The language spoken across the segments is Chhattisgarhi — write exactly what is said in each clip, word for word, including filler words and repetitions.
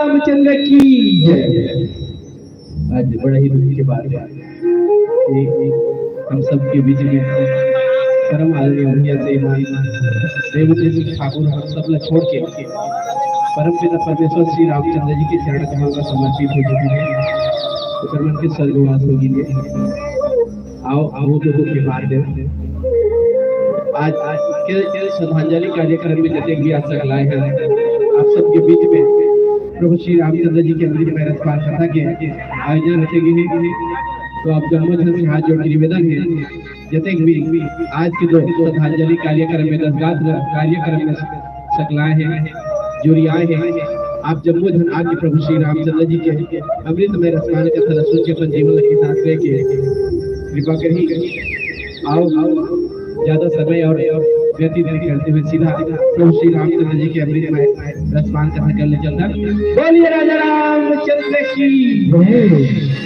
रामचंद्र की जय। आज बड़ा ही दुख की बात है कि हम सबके बीच में परम आदरणीय भैया श्रीमान देवेंद्र सिंह ठाकुर हम सब ला छोड़ के परम पिता परमेश्वर श्री रामचंद्र जी के चरण कमल में समर्पित हो चुके हैं। ओकर मन के स्वर्गवास हो गई है। आओ, आओ, लोगों के बात है। आज, आज के, के श्रद्धांजलि कार्यक्रम में जतेक भी आज सकलाए हैं, आप सबके बीच में प्रभु श्री रामचंद्र जी के अमृतमय रसपान कथा के आयोजन रखे गए हैं। तो आप जम्मो झन से हाथ जोड़ के निवेदन है, जतेक भी आज के जो श्रद्धांजलि कार्यक्रम में दस गात्र कार्यक्रम में सकलाए हैं, जुरियाए हैं, आप जम्मो झन आके प्रभु श्री रामचंद्र जी के अमृतमय रसपान कथा ला सुन के अपन जीवन ला किताब के कृपा करी। आओ, आओ, ज्यादा समय और व्यतीत नहीं करते हुए सीधा प्रभु श्री रामचंद्र जी के अमृतमय रसपान कथा कर ले चलता। बोलिए राजा रामचंद्र की जय।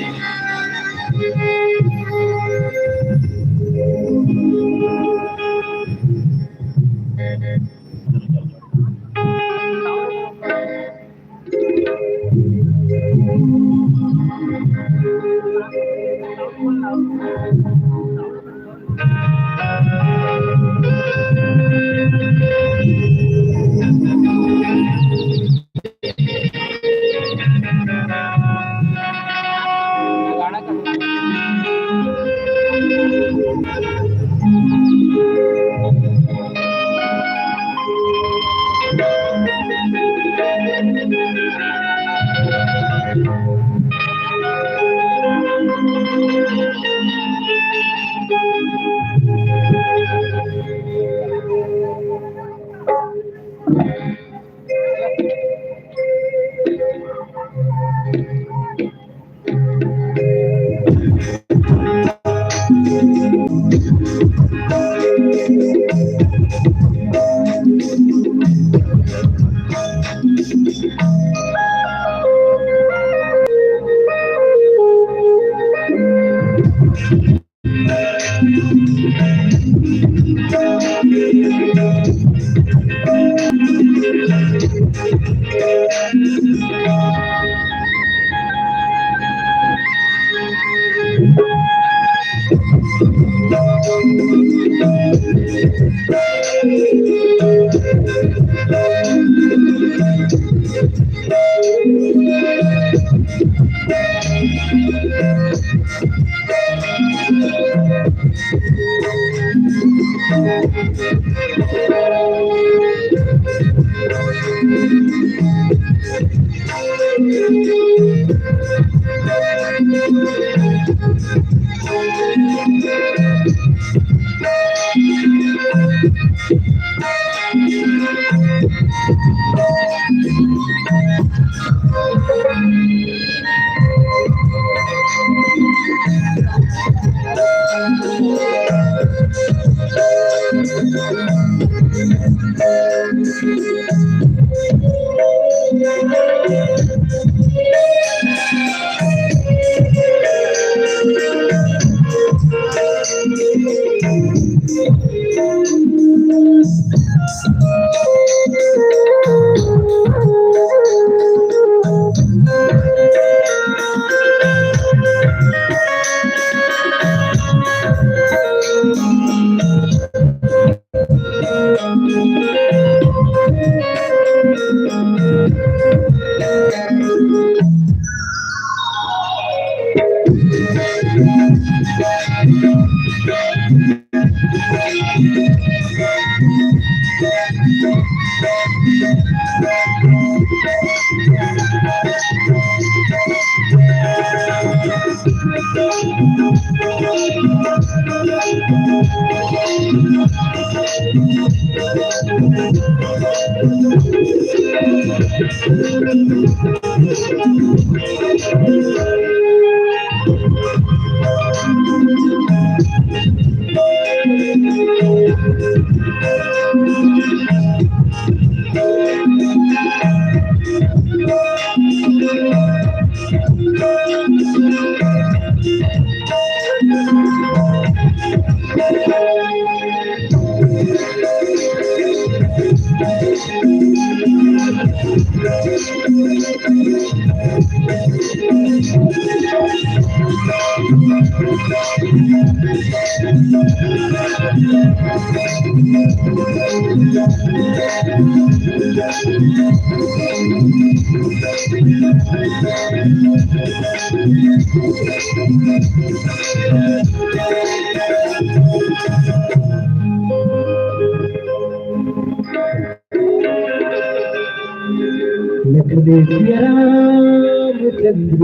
लखन सिया रामचंद्र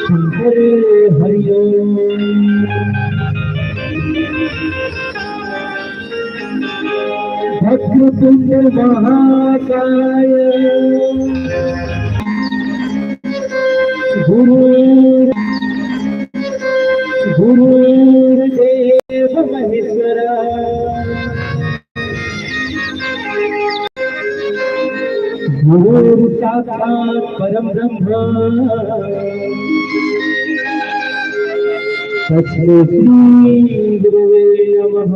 शंकर हरिओम। वक्रतुंड महाकाय गुरु गुरुर्देव महेश्वरा। गुरुर्साक्षात् परं ब्रह्म तस्मै श्री गुरवे नमः।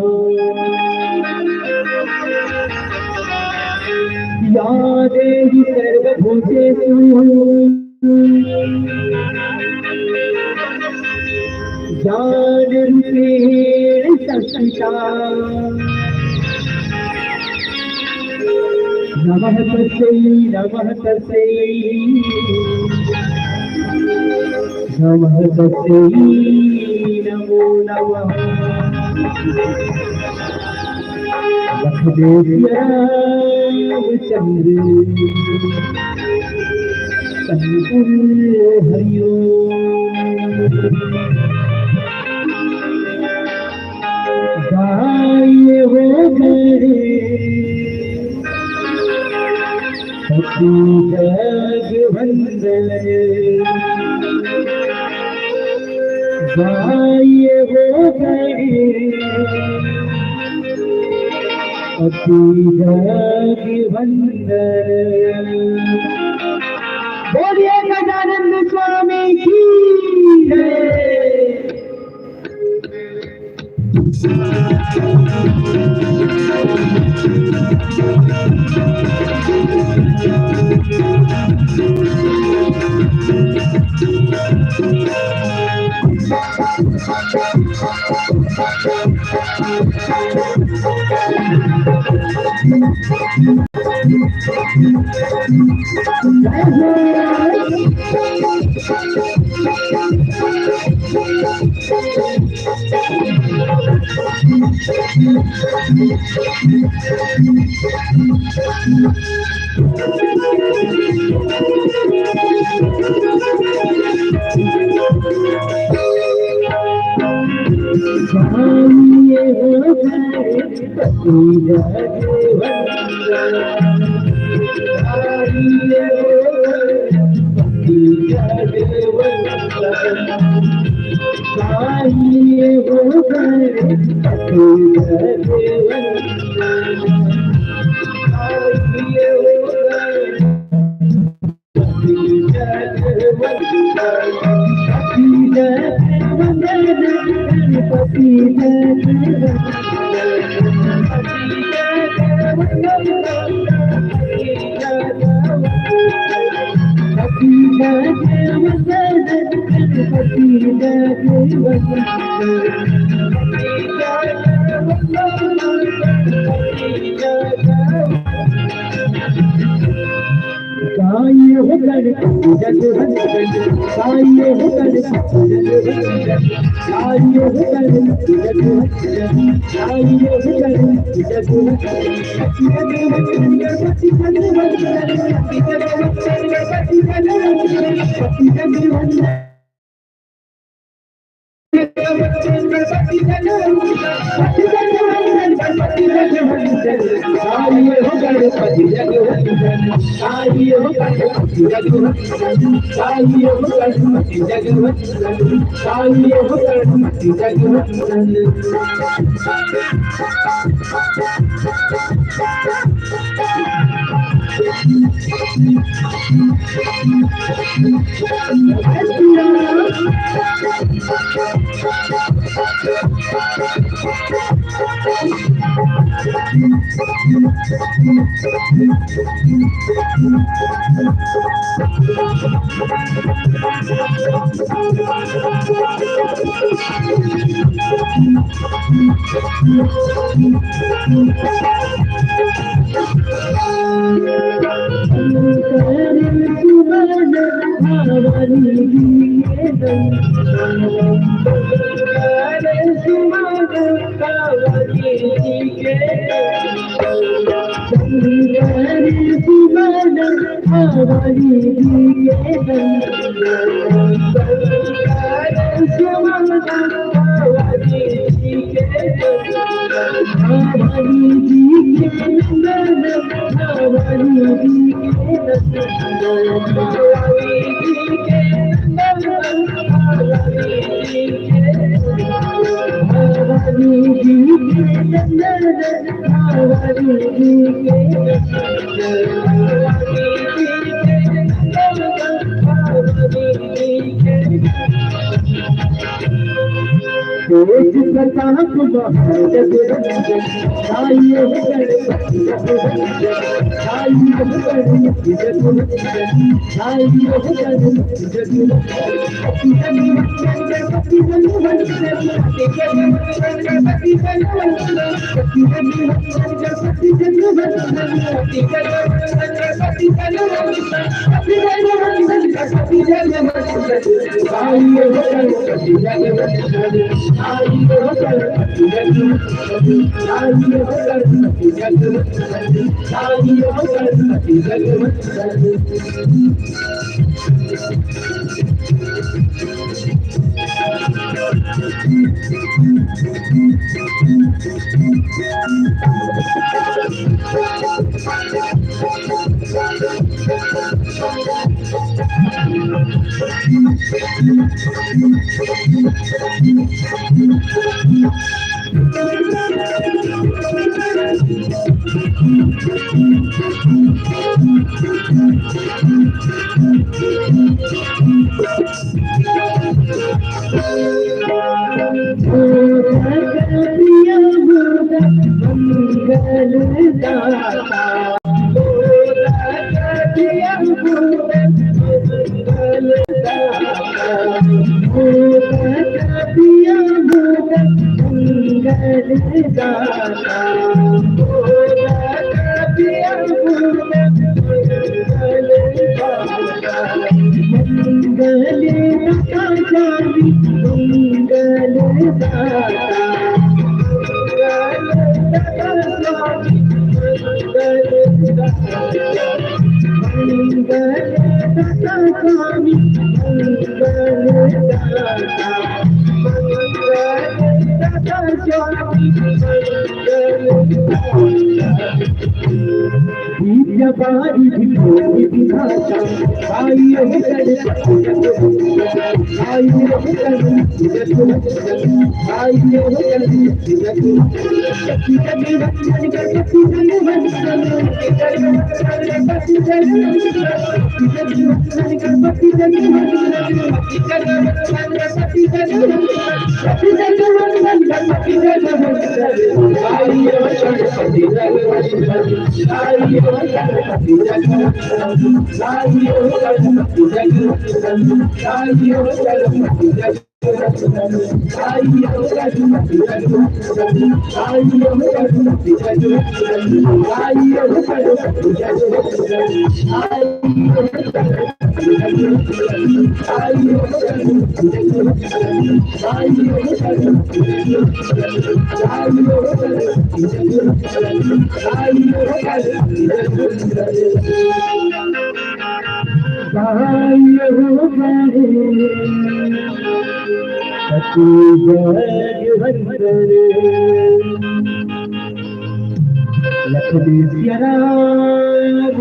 या देवी सर्वभूतेषु ज्ञानरूपेण संस्थिता। नमः तस्यै, नमः तस्यै, नमः तस्यै, नमो नमः। लखन सिया रामचंद्र शंकर हरिओम। गाय हो गणेश पति जग वंदन। गाय हो गणेश पति जग वंदन। बोलिए गजानंद स्वामी की जय।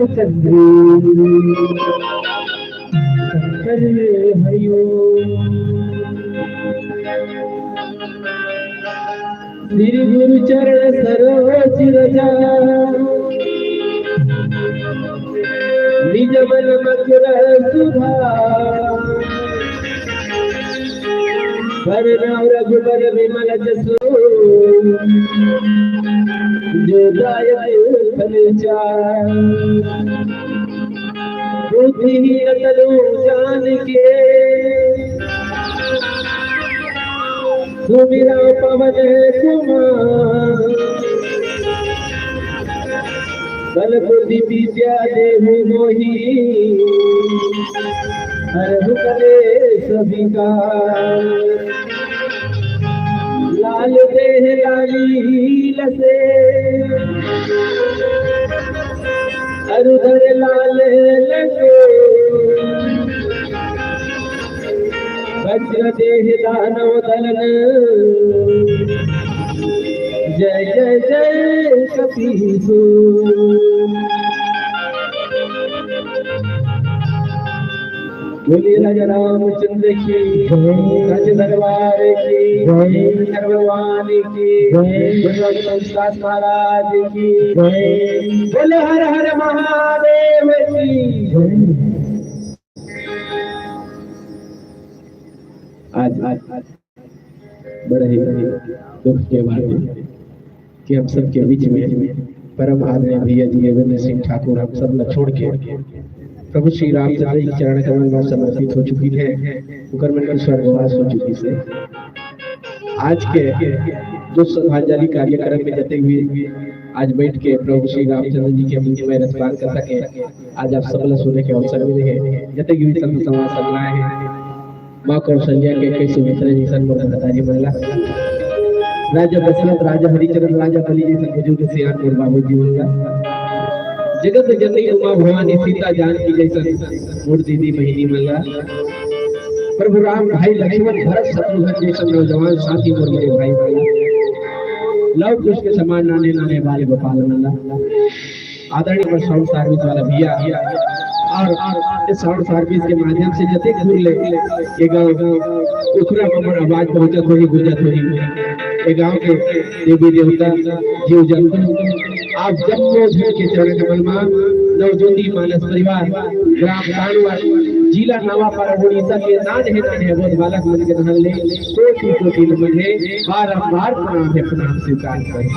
शंकर हरिओम। श्री गुरु चरण सरोज रज, निज मन मकुर सुधार। बरनउँ रघुबर बिमल जसु, जो दायक फल चार। बुद्धिहीन तनु जान के, सुमिरा पवन कुमार। बल बुद्धि विद्या देहु मोहि, हरहु कलेस विकार। लाल देह लाली लसे, अरु धर लाल लंगो। वज्र देह दानव दलन, जय जय जय कपीसु। बोलिए राजा रामचंद्र की, राज दरबार की, शंकर भगवान की, बोलो संस्कार महाराज की, बोलो हर हर महादेव की। आज, आज बड़ा ही दुख के बात है कि हम सबके बीच में परम आदरणीय भैया जी देवेंद्र सिंह ठाकुर हम सब ला छोड़ के प्रभु श्री रामचंद्र जी के चरण कमल में समर्पित हो चुकी है, उकर मन के स्वर्गवास हो चुकी से। आज के जो श्रद्धांजलि कार्यक्रम में जते हुए आज बैठ के प्रभु श्री रामचंद्र जी के अमृतमय रसपान कथा के आज आप सब ला सुने के अवसर मिले है, जते हुए संत समाज सब आए हैं, माँ कौशल्या के कई सुमित्रा जैसन मोर महतारी मन ला, राजा दशरथ, राजा हरिचंद्र, राजा बलि जैसन बुजुर्ग सियान मोर बाबूजी मन ला, जगत जननी उमा भवानी सीता जानकी जैसन मोर दीदी बहिनी मन ला, प्रभु राम भाई लक्ष्मण भरत शत्रुघ्न जैसन नौजवान साथी मोर बड़े भाई मन ला, लव कुश के समान नाने नाने बाल गोपाल मन ला, आदरणीय साउंड सर्विस वाला भैया और इस साउंड सर्विस के माध्यम से जते दूर ले ये गांव उखरा में हमर आवाज पहुंचत होही, गुंजत होही, ये गांव के देवी देवता, जीव जंतु, आप जम्मो झन के चरण कमल मा नवज्योति मानस परिवार, ग्राम तानवर, जिला नवापारा, उड़ीसा के नान हे नान हे बहुत बालक मन के धन ले कोटि कोटि नमन हे, बारंबार प्रणाम हे, प्रणाम स्वीकार करो।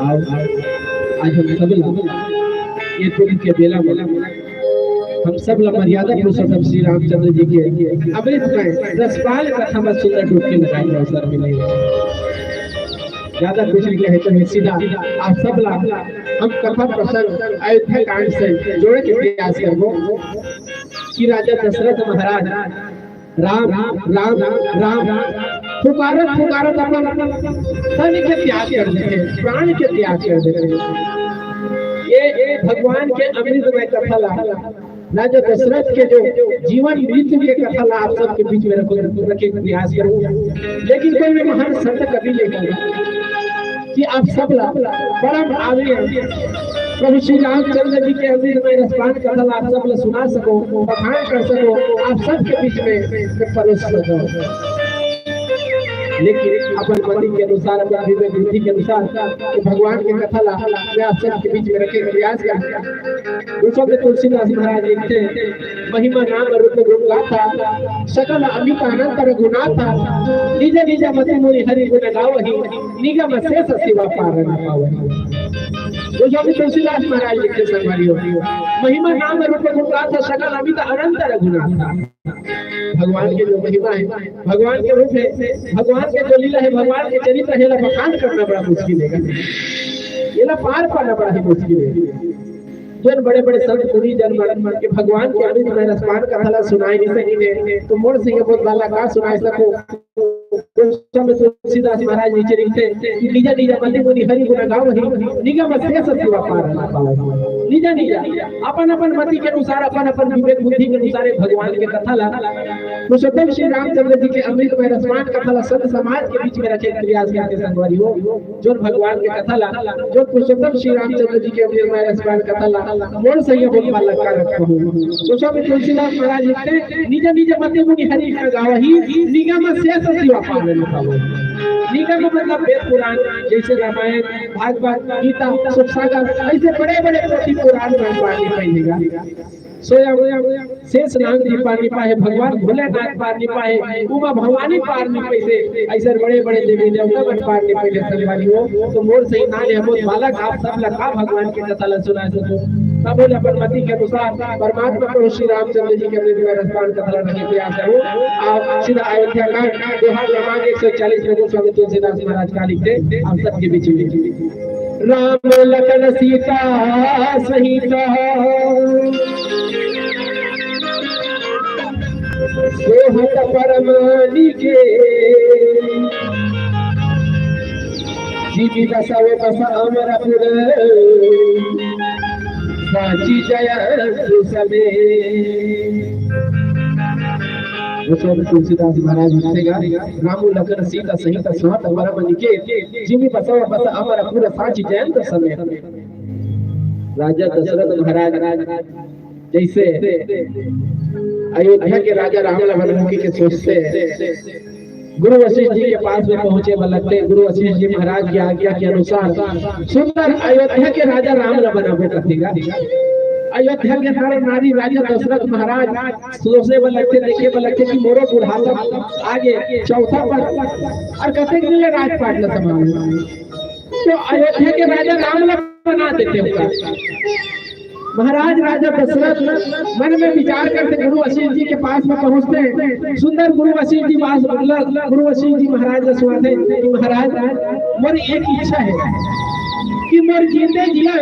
आज हम सब ला ये दिन के बेला में हम सब ला मर्यादा पुरुषोत्तम श्री रामचंद्र जी के अमृत में रसपाल कथा में सुंदर डुबकी लगाए के अवसर मिले। ज्यादा कुछ नहीं कहे तो सीधा आप सब ला हम कथा प्रसंग अयोध्या कांड से जोड़े के प्रयास करबो कि राजा दशरथ महाराज राम, राम, राम, राम पुकारत पुकारत अपन तन के त्याग कर देथे, प्राण के त्याग कर देथे। ये भगवान के अमृतमय कथा ला, राजा दशरथ के जो जीवन मृत्यु के कथा ला आप सबके बीच में रखे के प्रयास करूँ, लेकिन कोई भी महान संत कभी नहीं कहा कि आप सब ला परम आदरणीय प्रभु श्री रामचंद्र जी के अमृतमय रसपान कथा ला आप सब ला सुना सको, बखान कर सको, आप सबके बीच में परोस सको। लेकिन अपन मति के अनुसार, अपन विवेक बुद्धि के अनुसार भगवान के कथा ला मैं आप सबके बीच में रखे के प्रयास कर। तुलसीदास महाराज लिखते, महिमा नाम रूप गुण गाथा, सकल अमित अनंत रघुनाथा। निज निज मति मुनि हरि गुण गावही, निगम शेष शिवा पार न पावही। गोस्वामी तुलसीदास महाराज लिखते संगवारी हो, महिमा नाम रूप गुण गाथा, सकल अमित अनंत रघुनाथा। भगवान के जो महिमा है, भगवान के रूप है, भगवान के जो लीला है, भगवान के चरित्र है, बखान करना बड़ा मुश्किल है, ये पार पाना बड़ा ही मुश्किल है। जोन बड़े बड़े संत मुनि जन मन के भगवान के अमृत में रसपान कथा ला सुनाए नहीं सकिन हे, तो मोर संग बहुत बाला का सुनाए सको। गोस्वामी तुलसीदास महाराज नीचे लिखते कि निजा निजा मति मुनि हरि गुण गावही, निगम शेष शिवा पार न पावही। निजा निजा अपन अपन मति के अनुसार, अपन अपन विवेक बुद्धि के अनुसार भगवान के कथा ला, पुरुषोत्तम श्री रामचंद्र जी के अमृत में रसपान कथा ला संत समाज के बीच में रखे प्रयास करते संगवारी हो। जोन भगवान के कथा ला, जोन पुरुषोत्तम श्री रामचंद्र जी के अमृतमय रसपान कथा ला मोर संग बहुत बाला का रखो हो। गोस्वामी तुलसीदास महाराज लिखते, निज निज मति मुनि हरि गुण गावही, निगम शेष शिवा पार न पावही। निगम मतलब वेद पुराण, जैसे रामायण, भागवत, गीता, सुखसागर, ऐसे बड़े बड़े पोथी पुराण में पानी पाइएगा। सोया शेष नांग जी पार नहीं पाए, भगवान भोलेनाथ पार नहीं पाए, उमा भवानी पार नहीं पाए, ऐसे बड़े बड़े देवी देवता मन पार नहीं पाए। संगवारी हो, तो मोर सही नान है, मोर बालक आप सब ला का भगवान के कथा ला सुना सको। सब ओला अपन मति के अनुसार परमात्मा प्रभु श्री रामचंद्र जी के अमृतमय रसपान कथा ला रखे प्रयास करो। आप सीधा अयोध्या कांड दोहा क्रमांक एक सौ चालीस में गोस्वामी तुलसीदास महाराज का लिखते, आप सबके बीच में। राम लखन सीता सहित सोहत परम निके, जिमि बसव बस अमरपुर साची जयंत समेत। गोस्वामी तुलसीदास महाराज लिखते गा, राम लखन सीता सहित सोहत परम निके, जिमि बसव बस अमरपुर साची जयंत समेत। राजा दशरथ महाराज जैसे अयोध्या के राजा राम ला बनाबो के सोचते, गुरु वशिष्ठ जी के पास में पहुंचे बर लगते। गुरु वशिष्ठ जी महाराज की आज्ञा के अनुसार सुंदर अयोध्या के राजा राम ला बनाबो कथे गा। अयोध्या के नर नारी राजा दशरथ महाराज सोचे बर लगते, देखे बर लगते कि मोरो बुढ़ापा आगे चौथा पर और कतेक दिन ले राजपाट ला संभालहूं। तो अयोध्या के राजा राम ला बना देते ओकर। महाराज राजा दशरथ मन में विचार करते, गुरु वशिष्ठ जी के पास में पहुंचते। सुंदर गुरु वशिष्ठ जी पास, मतलब गुरु वशिष्ठ जी महाराज ला सुनाते कि महाराज, मोर एक इच्छा है कि मोर जीते जिया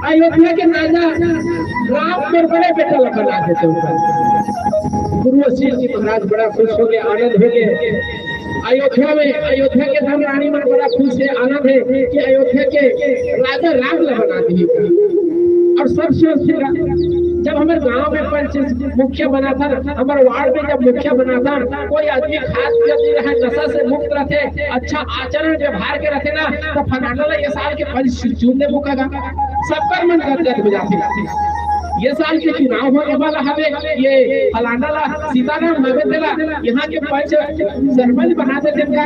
अयोध्या के राजा राम मोर बड़े बेटा ला बना देते ओकर। गुरु वशिष्ठ जी महाराज बड़ा खुश हो गए, आनंद हो गए। अयोध्या में, अयोध्या के नर नारी मन बड़ा खुश हे, आनंद हे कि अयोध्या के राजा राम ला बना दिही। और सब सोचथे, जब हमर गांव में पंच मुखिया बनाथन, हमर वार्ड में जब मुखिया बनाथन, कोई आदमी खात पियत नहीं रहे, नशा से मुक्त रहथे, अच्छा आचरण व्यवहार के रहथे ना, तो फलाना ला ये साल के पंच चुन देबो का गा। सबकर मन गदगद हो जाथे। ये साल के चुनाव होने वाला हवे, ये फलाना ला, सीताराम हवे तेला यहाँ के पंच सरपंच बना देते का?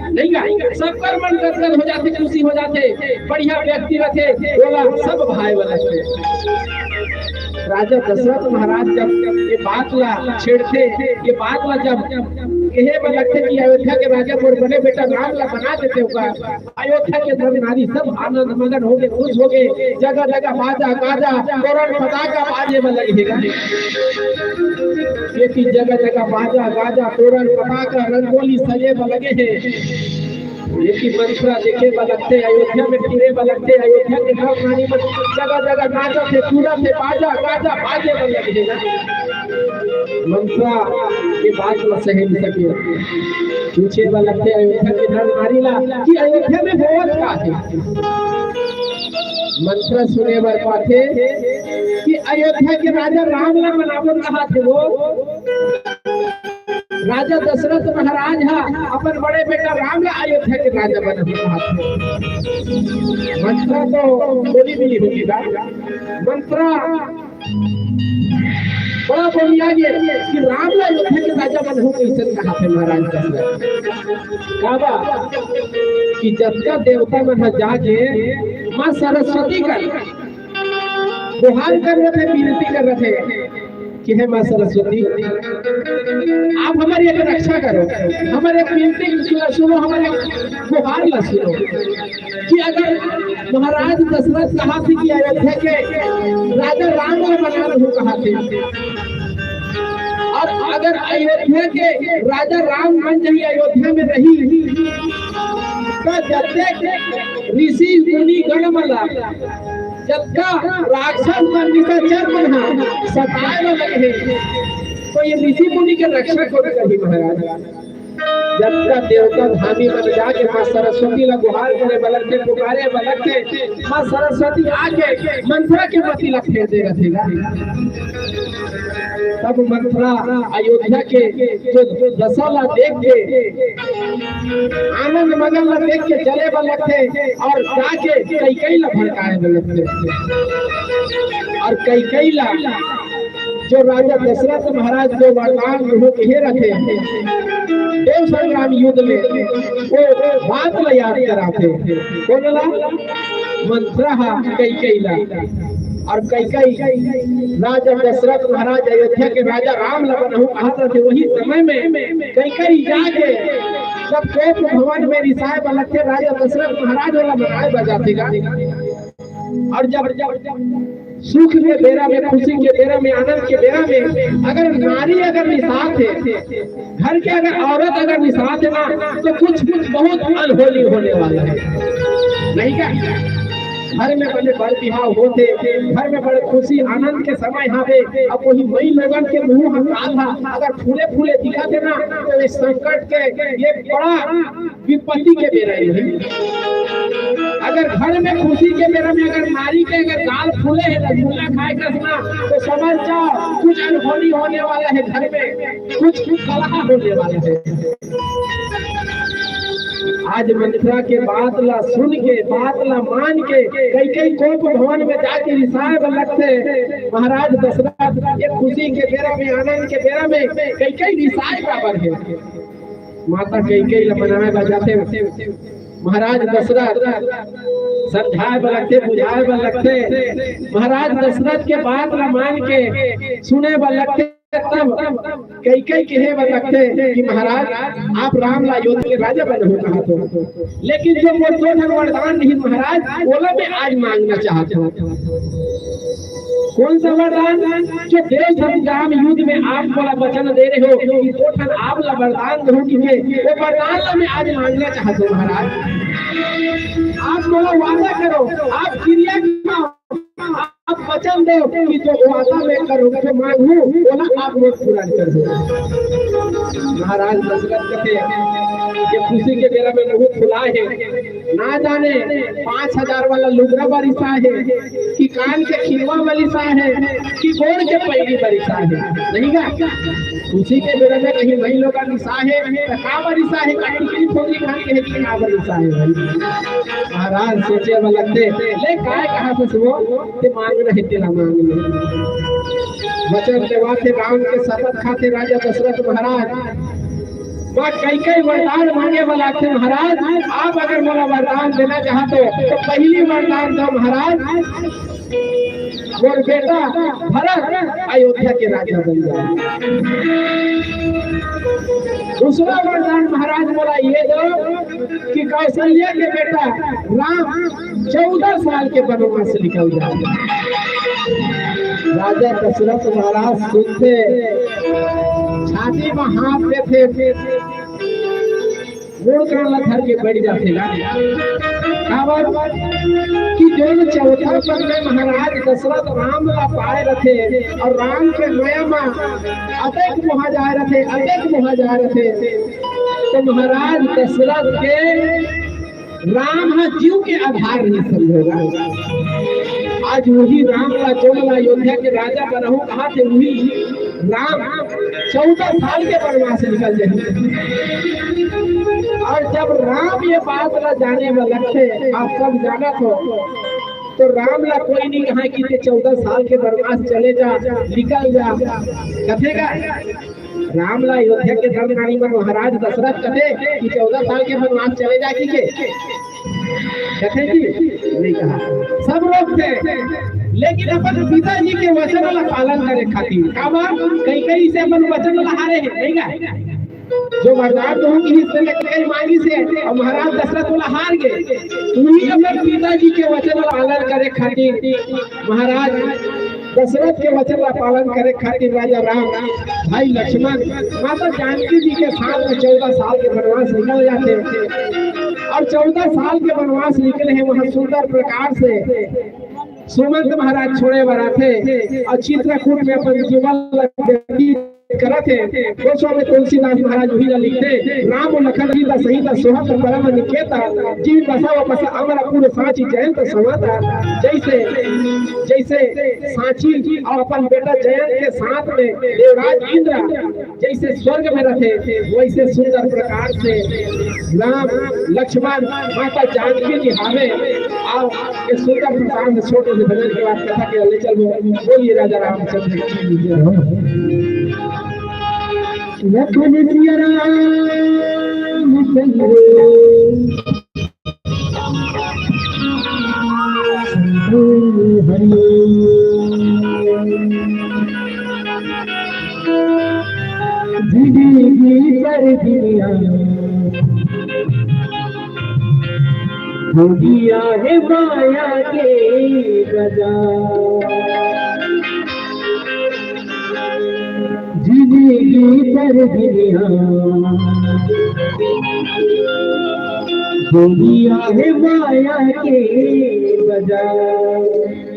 नहीं गा, सबकर मन गदगद हो जाथे, खुशी हो जाथे। बढ़िया व्यक्ति रहथे, ओला सब भाए वाला रहथे। राजा दशरथ महाराज जब ये बात ला छेड़थे, ये बात ला जब कहे बर लगथे कि अयोध्या के राजा मोर बड़े बेटा राम ला बना देते ओकर, अयोध्या के नर नारी सब आनंद मगन हो गए, खुश हो गए। जगह जगह बाजा गाजा, तोरण पताका बाजे बर लगे हे। ये कि जगह जगह बाजा गाजा, तोरण पताका, रंगोली सजे बर लगे हे। ये कि मंथरा देखे बर लगथे, अयोध्या में फिरे बर लगथे, अयोध्या के नर नारी मन जगह जगह नाचत हे, कूदत हे, बाजा गाजा बाजे बर लगे हे। मंथरा ये बात ला सहे नइ सके। पूछे बर लगथे अयोध्या के नर नारी ला कि अयोध्या में होवत का हे। मंथरा सुने बर पाथे कि अयोध्या के राजा राम ला बनाबो कहाथे वो। राजा दशरथ महाराज हा अपन बड़े बेटा राम ला अयोध्या के राजा बनाबो कहाथे। मंथरा तो बोली भी नहीं होगी गा। मंथरा बड़ा बोलिया ये कि राम ला अयोध्या के राजा बनाहूं कइसे कहाथे महाराज दशरथ। काबर कि जतका देवता मन ह जाके माँ सरस्वती कर गुहार कर रथे, विनती कर रथे कि हे माँ सरस्वती, आप हमर एक रक्षा करो, हमर एक विनती सुनो, हमर एक गुहार ला सुनो। कि अगर महाराज दशरथ कहाथे कि अयोध्या के राजा राम ला बना रहूं कहाथे, और अगर अयोध्या के राजा राम बन जाही, अयोध्या में रही, त जतेक ऋषि मुनि गण मन ला, जतका राक्षस मन निशाचर मन ह सताए बर लगे हे, तो ये ऋषि मुनि के रक्षा कोन करही महाराज? जतका देवता धामी मन जाके माँ सरस्वती ला गुहार करे बर लगथे, पुकारे बर लगथे, माँ सरस्वती आके मंथरा के मति ला फेर दे रथे गा। तब मंथरा अयोध्या के जो दशा ला देख के, आनंद मगन ला देख के जले बर लगथे और जाके कैकेयी ला भड़काए बर लगथे। और कैकेयी ला जो राजा दशरथ महाराज जो वरदान उन्हों कहे रखे देव संग्राम युद्ध में, वो बात ला याद कराथे। कोन ला? मंथरा हा कैकेयी ला। और कैकेयी राजा दशरथ महाराज अयोध्या के राजा राम ला बनाहूं कहत रथे, वही समय में कैकेयी जाके जब कोप भवन में रिसाए बर लगथे, राजा दशरथ महाराज ओला मनाए बर जाथे गा। और जब, जब, जब सुख के बेरा में, खुशी के बेरा में, आनंद के बेरा में अगर नारी अगर निसात हे, घर के अगर औरत अगर निसात हे ना, तो कुछ कुछ बहुत अनहोनी होने वाला है, नहीं क्या? घर में बड़े बड़ बिहाव होथे, घर में बड़े खुशी आनंद के समय हावे, अब वही माई लोगन के मुंह ह काल ह अगर फूले फूले दिखत हे ना, तो ये संकट के, ये बड़ा विपत्ति के बेरा हे। अगर घर में खुशी के बेरा में अगर नारी के अगर गाल फूले हे, रसगुल्ला खाए कस ना, तो समझ जाओ कुछ अनहोनी होने वाला है घर में, कुछ कुछ कलह होने वाला है। आज मंथरा के बात ला सुन के, बात ला मान के कैकई कोप भवन में जाके रिसाए बर लगथे। महाराज दशरथ ये खुशी के बेरा में, आनंद के बेरा में कैकई रिसाए काबर हे? माता कैकई ला मनाए बर जाथे। महाराज दशरथ समझाए बर लगथे, बुझाए बर लगथे। महाराज दशरथ के बात ला मान के सुने बर लगथे। तब कैकई कहे बर लगथे कि महाराज, आप राम ला अयोध्या के राजा बनहू कहात हो, लेकिन जो मोर दो ठन वरदान रहिस महाराज, ओला मैं आज मांगना चाहत हूँ। कौन सा वरदान? जो देव धन ग्राम युद्ध में आप मोला वचन दे रहे हो कि दो ठन आप ला वरदान दूं कि मैं, वो वरदान ला मैं आज मांगना चाहत हूँ महाराज। आप मोला वादा करो, आप क्रिया खाओ, आप वचन दो कि जो वादा मैं करूँ, जो मांगू, ओला आप मोर पूरा करहू। महाराज दशरथ कथे, ये खुशी के बेरा में मुंह फुलाए हे, ना जाने पाँच हजार वाला लुगरा बर रिसाए हे कि कान के खिलवा बर रिसाए हे कि गोड़ के पैरी बर रिसाए हे, नहीं का? खुशी के बेरा में कहीं भाई लोग रिसाए हे, तो का बर रिसाए हे, का टिकरी फोकरी खान के हे कि का बर रिसाए हे भाई? महाराज सोचे में लगथे, ले काय कहा कुछ वो, ते मांगना हे तेला मांग ले। वचन देवाथे, राम के शपथ खाथे राजा दशरथ महाराज। माँ कैकई वरदान मांगे वाला थे महाराज, आप अगर मोला वरदान देना चाहते हो तो पहली वरदान दो महाराज, मोर बेटा भरत अयोध्या के राजा बन जाए। दूसरा वरदान महाराज मोला ये दो कि कौशल्या के बेटा राम चौदह साल के वनवास निकल जाए। राजा दशरथ महाराज सुनथे, छाती में हाथ देथे, मुड़ कान ला धर के बैठ जाथे ना। काबर कि जो चौथा पद में महाराज दशरथ राम ला पाए रथे और राम के मया मा अतेक मोहा जाए रथे, अतेक मोहा जाए रथे, तो महाराज दशरथ के राम ह जीव के आधार नहीं समझेगा। आज वही राम ला, जो ला अयोध्या के राजा बनाहूं कहाथे, वही राम चौदह साल के वनवास निकल जाए। और जब राम ये बात ला जाने में लगथे, आप सब जानत हो, तो राम ला कोई नहीं कहा कि ते चौदह साल के वनवास चले जा, निकल जा, कथे का? राम ला अयोध्या के धर्मरानी मन महाराज दशरथ कथे कि चौदह साल के वनवास चले जा कि के? कथे कि नहीं कहा। सब रोकथे, लेकिन अपन पिताजी के वचन ला पालन करे खातिर। काबर? कैकई से अपन वचन ला हारे हे, नहीं का? जो वरदान तो हम इस तरह के मांगी से और महाराज दशरथ वाला हार गए। वही अपन पिताजी के वचन ला पालन करे खातिर महाराज दशरथ के वचन ला पालन करे खातिर राजा राम, भाई लक्ष्मण, माता जानकी जी के साथ में चौदह साल के वनवास निकल जाथे। और चौदह साल के वनवास निकले हे, वहां सुंदर प्रकार से सुमंत महाराज छोड़े बर आथे और चित्रकूट में अपन जीवन ला व्यतीत करत हे। गोस्वामी तुलसीदास महाराज उही ला लिखथे, "राम लखन सीता सहित सोहत परम निकेता, जिम बसाव बस अमरपुर सांची जयंत संवत।" जैसे, जैसे सांची और अपन बेटा जयंत के साथ में देवराज इंद्र जैसे स्वर्ग में रथे, वैसे सुंदर प्रकार से राम, लक्ष्मण, माता जानकी जी हावे। आओ, ये सुंदर प्रकार से छोटे से भजन के बाद कथा के ले चलबो। बोलिए राजा रामचंद्र की जय। लखन सिया राम चंद्र जिंदगी पर दुनिया दुनिया हे माया के बाजार, जिंदगी कर दुनिया, दुनिया हे माया के बाजार।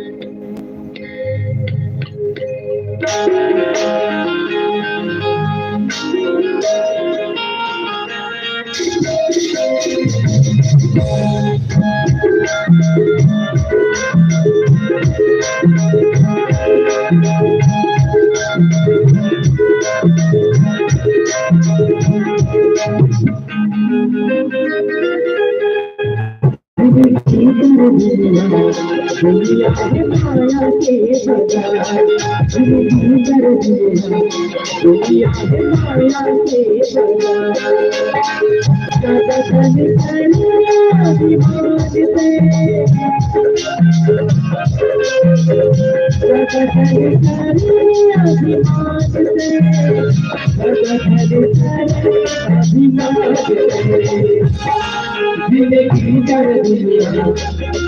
जिंदगी कर दुनिया,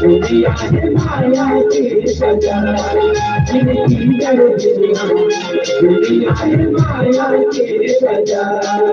दुनिया हे माया के बाजार। जिंदगी कर दुनिया, दुनिया हे माया के बाजार।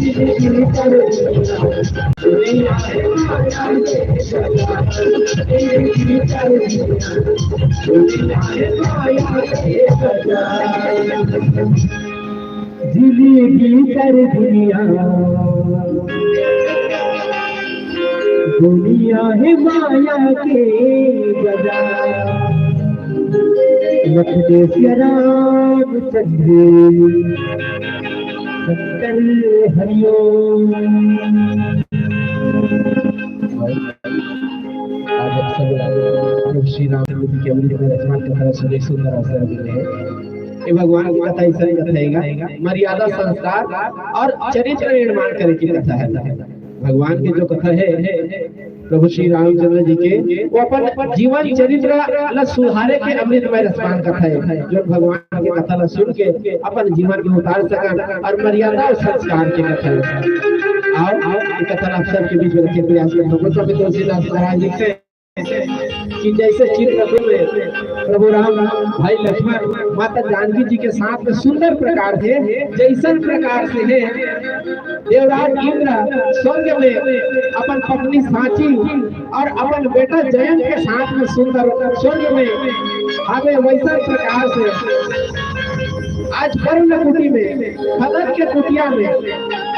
जिंदगी कर दुनिया, दुनिया है माया के बाजार। लखदेसिया रामचंद्र शंकर हरिओम। आज हम सब प्रभु श्री राम के अमृत में रचना कथा सुने, सुंदर अवसर मिले हे। ये भगवान की कथा ऐसा ही कथा है, मर्यादा, संस्कार और चरित्र निर्माण करे की कथा है। भगवान की जो कथा है, प्रभु श्री रामचंद्र जी के, वो अपन जीवन चरित्र ला सुधारे के अमृतमय रसपान कथा है, जो भगवान के कथा ला सुन के अपन जीवन के उतार सकन और मर्यादा और संस्कार के कथा है। आओ, आओ, ये कथा ला आप सबके बीच में रखे प्रयास करता हूँ। गोस्वामी तुलसीदास महाराज लिखते हैं कि जैसे चित्रकूट में प्रभु राम, भाई लक्ष्मण, माता जानकी जी के साथ में सुंदर प्रकार से, जैसन प्रकार से है, देवराज इंद्र स्वर्ग में अपन पत्नी सांची और अपन बेटा जयंत के साथ में सुंदर स्वर्ग में आवे, वैसन प्रकार से आज पर्ण कुटी में, खदर के कुटिया में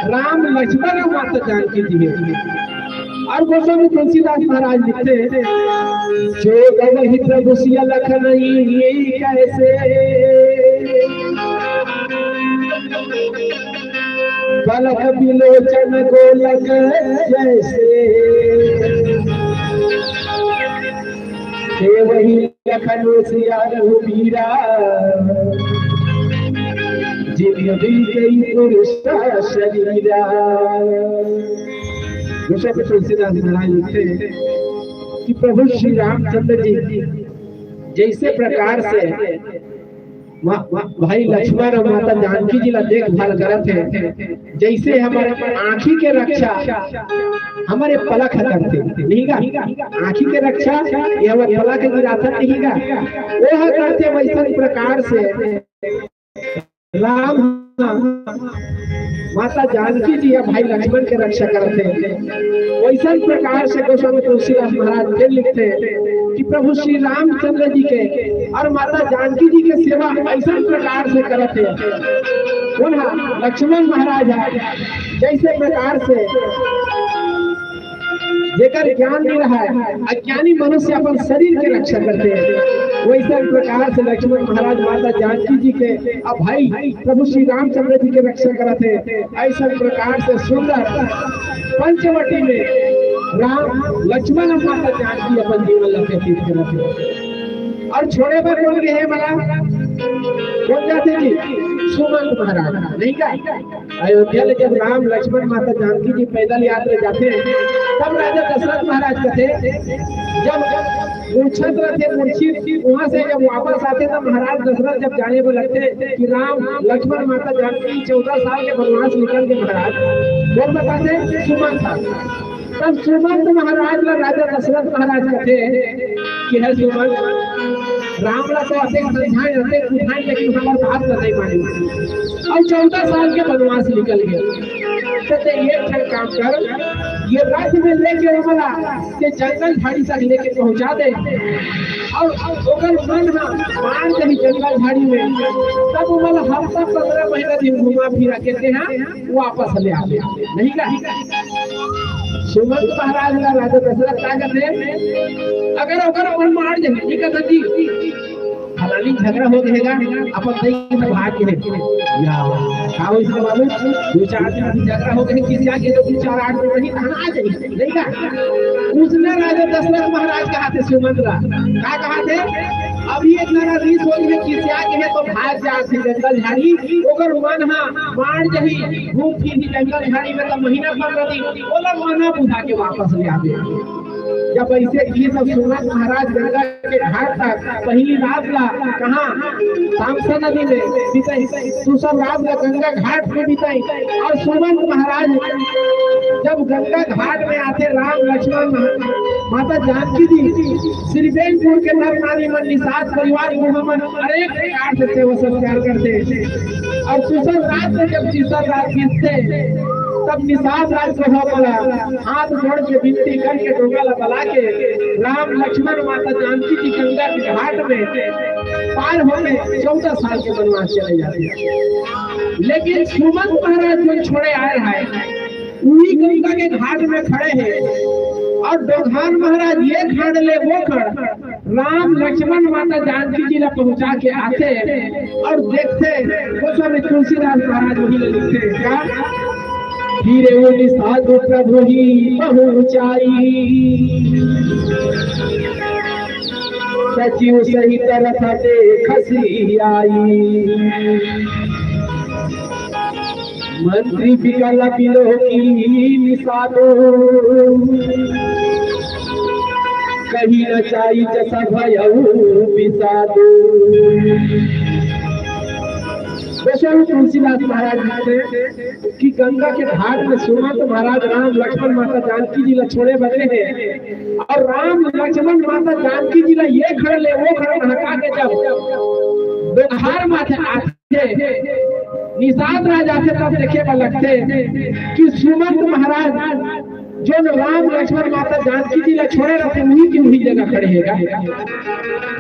राम, लक्ष्मण और माता जानकी जी है। और गोस्वामी तुलसीदास महाराज लिखते हैं, "जो गवही प्रभु सिय लखन इहि कैसे, पलक बिलोचन गोलक जैसे, देवही लखन सिया रघुबीरा, जिन भी गई पुरुष शरीरा।" गोस्वामी तुलसीदास महाराज लिखते हैं कि प्रभु श्री रामचंद्र जी जैसे प्रकार से मा-, मा-, भाई लक्ष्मण और माता जानकी जी ला देखभाल करत हे, जैसे हमर आँखी के रक्षा हमरे पलक ह करथे, नहीं गा? आँखी के रक्षा ये हमर पलक गिराथन, नहीं गा? वो ह करथे, वैसन प्रकार से राम ह माता जानकी जी या भाई लक्ष्मण के रक्षा करथे। वैसन प्रकार से गोस्वामी तुलसीदास महाराज फिर लिखथे कि प्रभु श्री रामचंद्र जी के और माता जानकी जी के सेवा ऐसन प्रकार से करत हे। उन्हा लक्ष्मण महाराज ह जैसे प्रकार से जेकर ज्ञान नहीं रहा है, अज्ञानी मनुष्य अपन शरीर के रक्षा करथे, वैसन प्रकार से लक्ष्मण महाराज माता जानकी जी के, अब भाई प्रभु श्री रामचंद्र जी के रक्षा करत हे। ऐसन प्रकार से सुंदर पंचवटी में राम, लक्ष्मण और माता जानकी अपन जीवन ला व्यतीत करत हे। और छोड़े बर कोन गे हे मला? कोन जाथे जी? सुमंत महाराज, नहीं का? अयोध्या ले जब राम, लक्ष्मण, माता जानकी जी पैदल यात्रा जाथे, तब राजा दशरथ महाराज कथे, जब मूर्छित रथे, मूर्छित, वहां से जब वापस आथे, तब महाराज दशरथ जब जाने को लगथे कि राम, लक्ष्मण, माता जानकी चौदह साल के वनवास निकल के महाराज, कौन बताथे? सुमंत। तब सुमंत महाराज ला राजा दशरथ महाराज कथे कि हे सुमंत, राम ला तो अतेक समझाए, अतेक बुझाए, लेकिन हमर बात ला नहीं माने। और चौदह साल के वनवास निकल गए। तो ते एक ठन काम कर, ये रथ में लेके ओमला ते जंगल झाड़ी तक लेके पहुंचा दे। और ओकर मन ह मान जाही जंगल झाड़ी में, तब ओमला हफ्ता पंद्रह महीना दिन घुमा फिरा के तेहा वापस ले आबे, नहीं का? सुमंत महाराज ला राजा दशरथ का कथे, अगर ओकर मन मार जाही, ठीक है जी, फलानी झगड़ा हो गएगा, अपन दई से भाग के, या का हो इसका मालूम, दो चार दिन अभी झगड़ा हो गए, किसी आगे तो दो चार आठ दिन वही थाना आ जाएगी, नहीं का? उसने राजा दशरथ महाराज कहा थे सुमंत ला, का कहा थे? अभी एक नरा रीस हो गए, किसी आगे है तो भाग जा, जंगल झाड़ी, ओकर मन हा मार जाही, घूम फिर ही जंगल झाड़ी में तो महीना पंद्रह दिन, ओला मना बुझा के वापस ले आबे। जब ऐसे ये सब सुमंत महाराज गंगा के घाट तक पहली रात ला कहाँ तामसा नदी में बिताई, दूसर रात ला गंगा घाट में बिताई। और सुमंत महाराज जब गंगा घाट में आथे, राम लक्ष्मण महा-, माता जानकी जी, श्री बेनपुर के नर नारी मन, निषाद परिवार को हमन अनेक प्रकार से सेवा सत्कार करते। और दूसर रात में जब तीसर रात बीतते, तब निषाद राज को ह बला हाथ जोड़ के विनती करके डोंगा ला बला के राम लक्ष्मण माता जानकी जी गंगा के घाट में पार होके चौदह साल के वनवास चले जाथे। लेकिन सुमंत महाराज जो छोड़े आए हैं, उही गंगा के घाट में खड़े हैं और डोंगरहान महाराज ये खड़ ले वो खड़ राम लक्ष्मण माता जानकी जी ला पहुंचा के आथे और देखथे, गोस्वामी तुलसीदास महाराज वही ला लिखथे का, फिर उनि साधु प्रभु ही पहुंचाई, सचिव सहित रथ देखसि आई। मंत्री बिकल बिलोकिनि साधु, कहि न चाही जस भयउ बिसाधु। गोस्वामी तुलसीदास महाराज लिखथे कि गंगा के घाट में सुमंत महाराज राम लक्ष्मण माता जानकी जी ला छोड़े बने हैं और राम लक्ष्मण माता जानकी जी ला ये खड़ ले वो खड़ नहका के जब डोंगरहान माता आथे, निषाद राज आथे तब देखे बर लगथे कि सुमंत महाराज जो राम लक्ष्मण माता जानकी जी ला छोड़े रहथे, उही के उही जगह खड़े हे गा।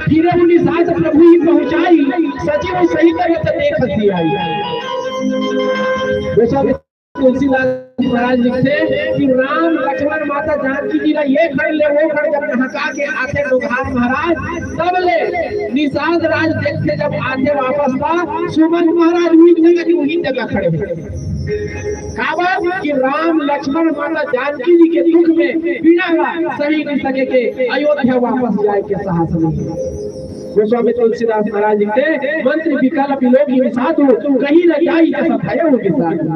फिर उनि साधु प्रभु ही पहुंचाई, सचिव सहित रथ देखसि आई। गोस्वामी तुलसीदास महाराज लिखथे कि राम लक्ष्मण माता जानकी जी ला ये खड़ ले वो खड़ जब नहका के आथे डोंगरहान महाराज, तब ले निषाद राज देखथे जब आथे वापस ता सुमंत महाराज उही जगह के उही जगह खड़े हे। काबर कि राम लक्ष्मण माता जानकी जी के दुख में पीड़ा ला सही नहीं सके के अयोध्या वापस जाए के साहस नहीं हे। गोस्वामी तुलसीदास महाराज जी के मंत्री बिकल बिलोकिनि साधु, कहि न चाही जस भयउ बिसाधु।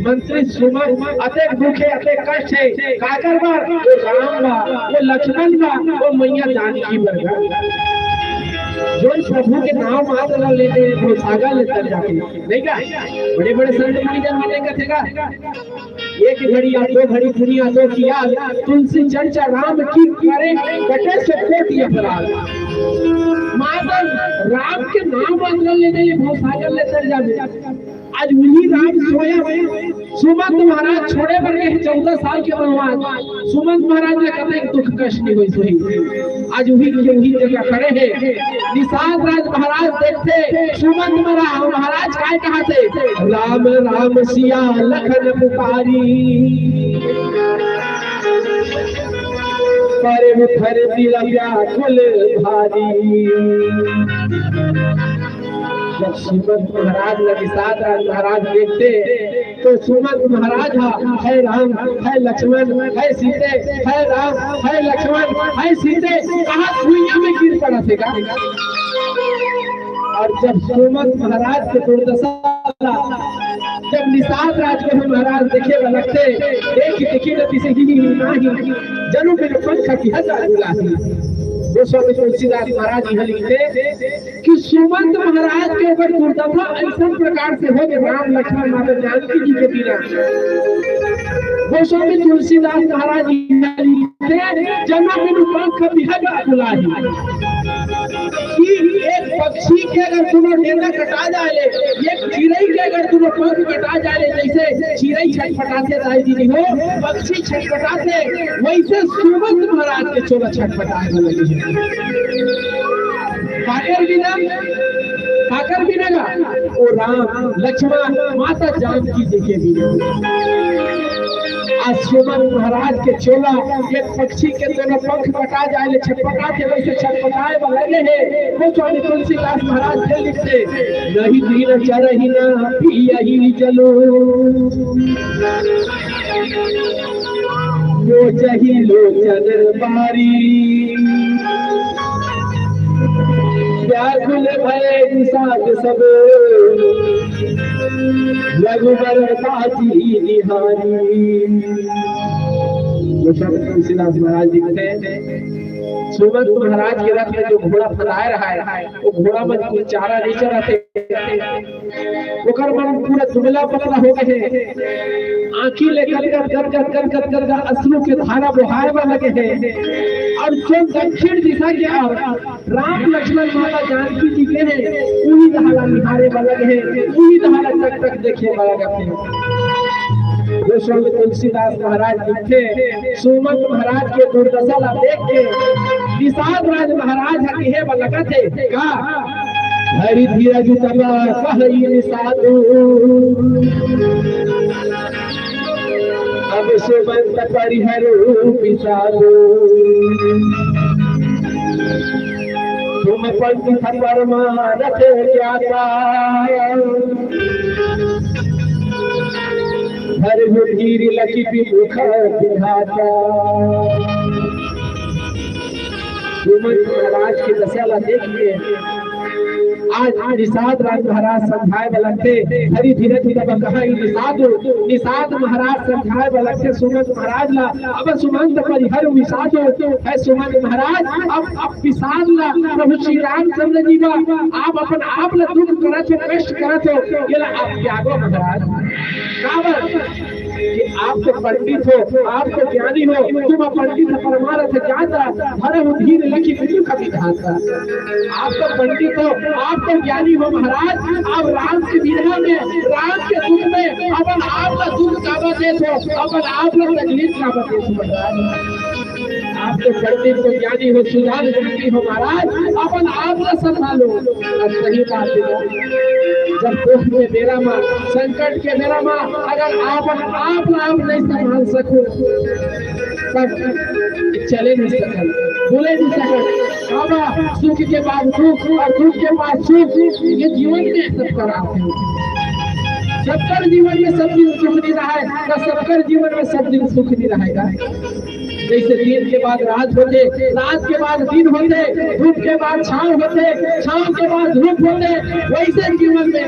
मंत्री सुमंत अतेक दुख हे, अतेक कष्ट हे, काकर बर? वो राम बर, वो लक्ष्मण बर, वो मैया जानकी बर गा। जोन प्रभु के नाम मात्र ला लेथे भवसागर ले तर जाथे, नहीं का? बड़े बड़े संत मुनि जन माने का थे का? एक घड़ी या दो घड़ी पुनिया दो किया, तुलसी चर्चा राम की करे, कटे सो कोटि अपराध। मात्र राम के नाम मात्र लेने ले भवसागर ले तर जावे। आज उही राम स्वयं सुमंत महाराज छोड़े बर गे हे चौदह साल के वनवास। सुमंत महाराज ला कतेक दुख कष्ट नहीं होइस होही। आज उही के उही जगह खड़े हे। निषाद राज महाराज देखथे, सुमंत मरा-, महाराज काय कहाथे, "राम राम सिया लखन पुकारी, परे उठर दिल व्याकुल भारी।" जब सुमंत महाराज ला निषाद राज महाराज देखथे, तो सुमंत महाराज हा, "हे राम, हे लक्ष्मण, हे सीते, हे राम, हे लक्ष्मण, हे सीते," कहा भुइयां में गिर पड़थे गा। और जब सुमंत महाराज के दुर्दशा ला, जब निषाद राज को महाराज देखे बर लगथे, "देखि देखि न तिसहि नाही, जनु बिनु पंख बिहग अकुलाही।" गोस्वामी तुलसीदास महाराज यह लिखथे, कि सुमंत महाराज के ऊपर दुर्दशा ऐसन प्रकार से हो गे राम लक्ष्मण माता जानकी जी के बिना। गोस्वामी तुलसीदास महाराज जी लिखथे, "जनु बिनु पंख बिहग अकुलाही।" कि एक पक्षी के अगर दोनों डेंगा कटा जाए ले, एक चिरई के अगर दोनों पंख कटा जाए ले, जैसे चिरई छटपटाथे दाई जी हो, पक्षी छटपटाथे, वैसे सुमंत महाराज के चोला छटपटाए बर लगे हे। काकर बिना, काकर बिना गा? ओ राम, लक्ष्मण, माता जानकी जी के बिना। आज सुमंत महाराज के चोला एक पक्षी के दोनों पंख कटा जाए ले छटपटाथे, वैसे छटपटाए बर लगे हे। गोस्वामी तुलसीदास महाराज के लिखथे, "नहीं दीन चरहि न पियहि जलु, मोचहि लोचन बारी। व्याकुल भए निषाद सब, रघुबर बाजी निहारी।" गोस्वामी तुलसीदास महाराज लिखथे, सुमंत महाराज के रथ में जो घोड़ा फंदाए रहा है, वो घोड़ा में कोई चारा नहीं चराथे। ओकर मन पूरा दुबला पतला हो गए हे। आँखी ले गदगद, गदगद, गदगद, गदगद अश्रु के धारा बोहाए बर लगे हे। और जो दक्षिण दिशा के ओर राम लक्ष्मण माता जानकी जी गे हे, उही डहर ला निहारे बर लगे हे, उही डहर ला टक टक देखे बर लगे हे। गोस्वामी तुलसीदास महाराज लिखथे, सुमंत महाराज के दुर्दशा ला देख के निषाद राज महाराज ह कहे बर लगत हे का, हरि धीरज तब कहई निषादु, अब सुमंत परिहरु विषादु। तुम पंडित परमारथ ज्ञाता, हर धीर लखि विमुख विधाता। सुमंत महाराज के दशा ला देख के आज निषाद राज महाराज समझाए बर लगथे, हरि धीरज तब कहई निषादु। निषाद महाराज समझाए बर लगथे सुमंत महाराज ला, अब सुमंत परिहरु विषादु। हे सुमंत महाराज, अब, अब विषाद ला प्रभु श्री रामचंद्र जी ला आप अपन आप ला दुख करत हो, कष्ट करत हो, ये ला आप त्यागो महाराज। काबर कि आप तो पंडित हो, आप तो ज्ञानी हो, तुम पंडित परमारथ ज्ञाता, हरहु धीर लखि विमुख विधाता। आप तो पंडित हो, आप तो ज्ञानी हो महाराज, आप राम के विरह में, राम के दुख में अपन आप ला दुख काबर देत हो, अपन आप ला तकलीफ काबर देत हो महाराज। आप तो पंडित हो, ज्ञानी हो, सुजान व्यक्ति हो महाराज, अपन आप ला संभालो। अब सही बात हे, जब दुख के बेरा मा, संकट के बेरा मा अगर आप अपन आप ला आप नहीं संभाल सको, तब चले नहीं सकन, बोले नहीं सकन। बाबा, सुख के बाद दुख और दुख के बाद सुख, ये जीवन में सबकर आथे। सबकर जीवन में सब दिन सुख नहीं रहा है, ना सबकर जीवन में सब दिन सुख नहीं रहेगा। जैसे दिन के बाद रात होथे, रात के बाद दिन होथे, धूप के बाद छांव होथे, छांव के बाद धूप होथे, वैसे जीवन में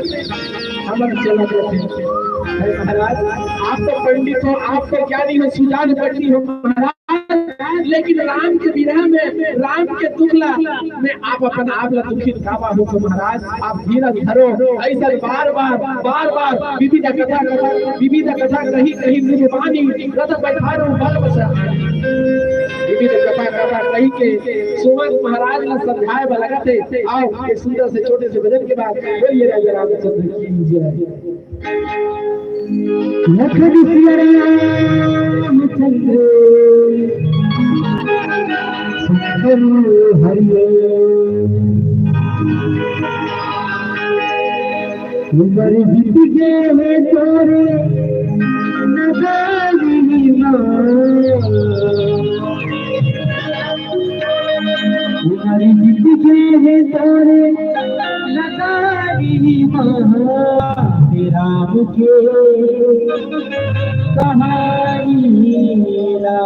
हमन चलत रहिथन। हे महाराज, आप तो पंडित हो, आप तो ज्ञानी हो, सुजान व्यक्ति हो महाराज, लेकिन राम के विरह में, राम के दुख ला में आप अपन आप ला दुखित काबर हो तो महाराज, आप धीरज धरो। ऐसा बार बार, बार बार विविध कथा, कथा, विविध कथा कही, कही निज बानी, रथ बैठारो बल बसानी। विविध कथा, कथा कही के सुमंत महाराज ला समझाए बर लगत हे। आओ, एक सुंदर से छोटे से भजन के बाद बोलिए राजा रामचंद्र की जय। लखन सिया रामचंद्र सुंदर हरिओ। उमर बीत गे हे तोरे नदानी मा। उमर बीत गे हे तोरे नदानी मा। राम के कहानी ला।